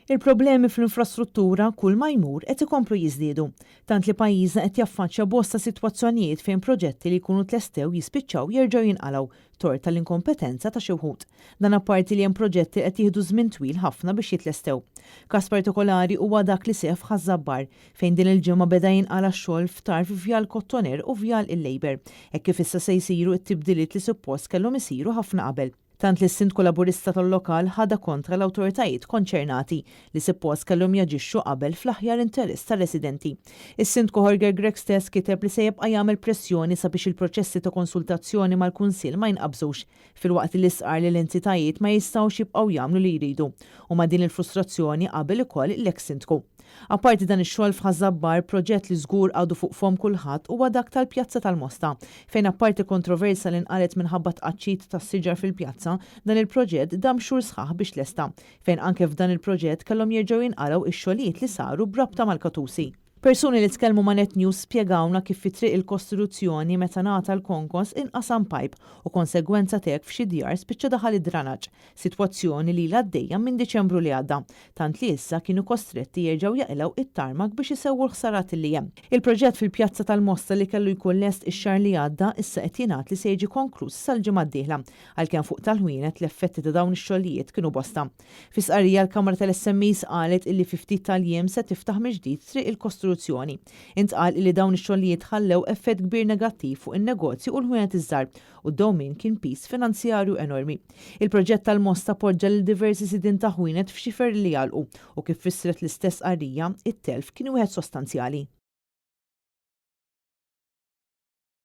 Il-problemi fl-infrastruttura kull ma jmur qed ikomplu jiżdiedu, tant li pajjiżna qed jaffaċċja bosta sitwazzjonijiet fejn proġetti li jkunu tlestew jispiċċaw jerġgħu jinqalgħu, tort tal-inkompetenza ta' xi wħud. Dan apparti li hemm proġetti li qed jieħdu żmien twil ħafna biex jitlestew. Każ partikolari huwa dak li seħħ f'Ħaż-Żabbar, fejn din il-ġimgħa beda jinqala' x-xogħol f'tarf Vjal Kottoner u Vjal il-Labour, hekk kif issa se jsiru t-tibdiliet li suppost kellhom isiru ħafna qabel. Tant li s-Sindku Laburista tal-lokal ħadha kontra l-awtoritajiet konċernati li sippost kellhom jaġixxu qabel fl-aħjar interess tar-residenti. Is-Sindku Jorge Grech stess kiteb li se jibqa' jagħmel pressjoni sabiex il-proċessi ta' konsultazzjoni mal-Kunsill ma jinqabżux, filwaqt li stqarr li l-entitajiet ma jistgħux jibqgħu jagħmlu li jridu. U ma' din il-frustrazzjoni qabel ukoll l-eks Sindku. Apparti dan ix-xogħol f'Ħaż-Żabbar, proġett li żgur għadu fuq fomm kulħadd huwa dak tal-Pjazza tal-Mosta, fejn apparti kontroversja li nqalgħet minħabba tqaċċit tas-siġar fil-pjazza, dan il-proġett dam xhur sħaħ biex tlesta, fejn anke f'dan il-proġett kellhom jerġgħu jinqalgħu x-xogħlijiet li saru b'rabta mal-katusi. Persuni li tkellmu ma' Net News spjegawlna kif fi Triq il-Kostituzzjoni meta ngħata l-konkos inqasam pajp u konsegwenza t'hekk f'xi djar spiċċa daħal id-dranaġġ, sitwazzjoni li ilha għaddejja minn Diċembru li għadda, tant li issa kienu kostretti jerġgħu jaqilgħu it-tarmak biex isewwu l-ħsarat li hemm. Il-proġett fil-Pjazza tal-Mosta li kellu jkun lest ix-xahar li għadda issa qed jingħad li se jiġi konkluż sal-ġimgħa d-dieħla, għalkemm fuq tal-ħwienet l-effetti ta' dawn ix-xogħlijiet kienu bosta. Fi stqarrija l-Kamra tal-SMEs qalet illi fi ftit tal-jiem se tiftaħ mill-ġdid Triq il-Kostruzzjoni. Intqal illi dawn ix-xogħlijiet ħallew effett kbir negattiv fuq in-negozji u l-ħwienet iż-żgħar u d-dewmien kien piż finanzjarju enormi. Il-proġett tal-Mosta poġġa lil diversi sidien ta' ħwienet f'xifer li jagħlqu u kif fissret l-istess stqarrija, it-telf kien wieħed sostanzjali.